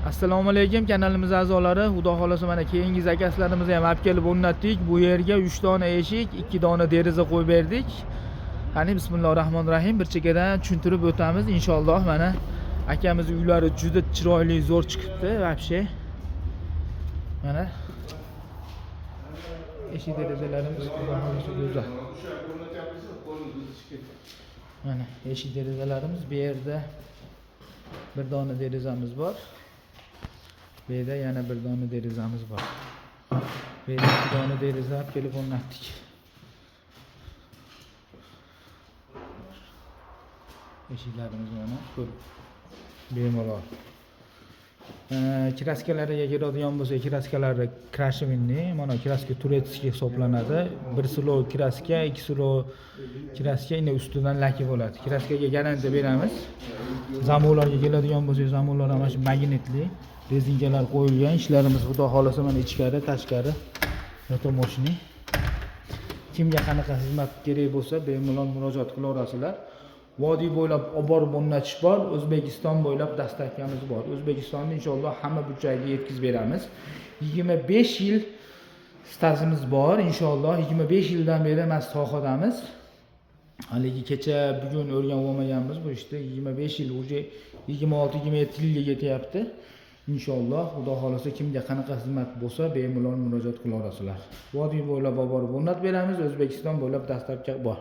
Assalomu alaykum, kanalimiz a'zolari. Xudo xolasa, mana keyingi zakazlarimizni ham olib kelib o'rnatdik. Bu yerga 3 dona eshik, 2 dona deraza qo'yib berdik. Qani, bismillahir rohmanir rohim, bir chekkadan tushuntirib o'tamiz inshaalloh. Mana akamiz uylari juda chiroyli, zo'r chiqibdi вообще. Mana eshik derazalarimiz, xudo xolasa, go'zal. Mana eshik derazalarimiz, bu yerda bir dona derazamiz bor. Bu yerda yana bir dona derazamiz bor. Bu yerda ikki dona deraza olib kelib o'rnatdik. Eshiklarimiz mana ko'rib bemalol. Kraskalariga keladigan bo'lsak, kraskalari крашевинный, mana краска турецкий hisoblanadi. Bir слой kraska, ikki слой kraska, endi ustidan laki bo'ladi. Kraskaga garantiya beramiz. Zamonlarga keladigan bo'lsak, zamonlar ham mana shu magnitli rezinkalar qo'yilgan. Ishlarimiz, xudo xolasa, mana ichkari, tashqari o'ta мощный. Kimga qanaqa xizmat kerak bo'lsa, bemalol murojaat qilaverasizlar. Vodiy bo'ylab olib borib o'rnatish bor, O'zbekiston bo'ylab доставка miz bor. O'zbekistonni inshaalloh hamma burchagiga yetkazib beramiz. 25 yil stajimiz bor, inshaalloh 25 yildan beri mana sohadamiz. Haligi kecha bugun o'rganib olmaganmiz bu ishni. 25 yil, уже 26-27 yilga ketyapti. Inshaalloh, xudo xolasa, kimga qanaqa xizmat bo'lsa, bemalol murojaat qilaverasizlar. Vodiy bo'ylab olib borib o'rnatib beramiz, O'zbekiston bo'ylab доставка bor.